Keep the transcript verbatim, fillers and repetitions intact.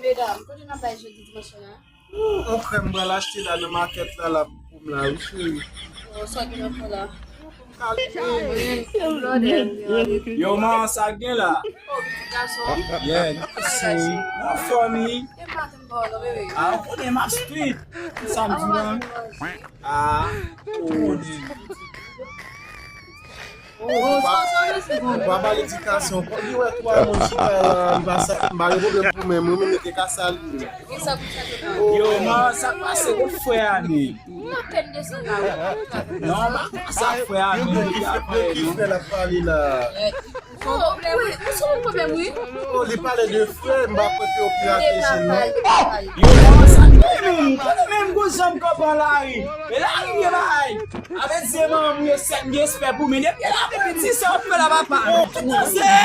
Medam, kote n ap bay jodi dimanch la? On krèm m pral achte la nan makèt la, la pou m la, wi, cheri. Oh, sa gen nan fon la? Yo, man, sa gen la? Yeah, nou sou, nou anfòm, wi. Ah, ou konnen m ap street. Sa m di la? Ah, ou konnen. Ou pa ba l edikasyon. Li wè twa moun sou kay la, li pa sa, m pa gen pwoblèm pou menm, wi, men te ka salye. Yo, man, sa k pase kot frè a, men? Non, pa sa frè a, men. Ki frè l ap pale la? Ou sou yon pwoblèm, wi. Oh, li pale de frè, m pa kwè ke yo pirate jèn, non. Yo, sa k pase menm? Kote menm gon janm kanpe nan lari? E lari gen bagay. Avèk zye manman m, yo sèt gen respè pou men. Depi lè w ap piti, sa w ap fè la, papa? Zye!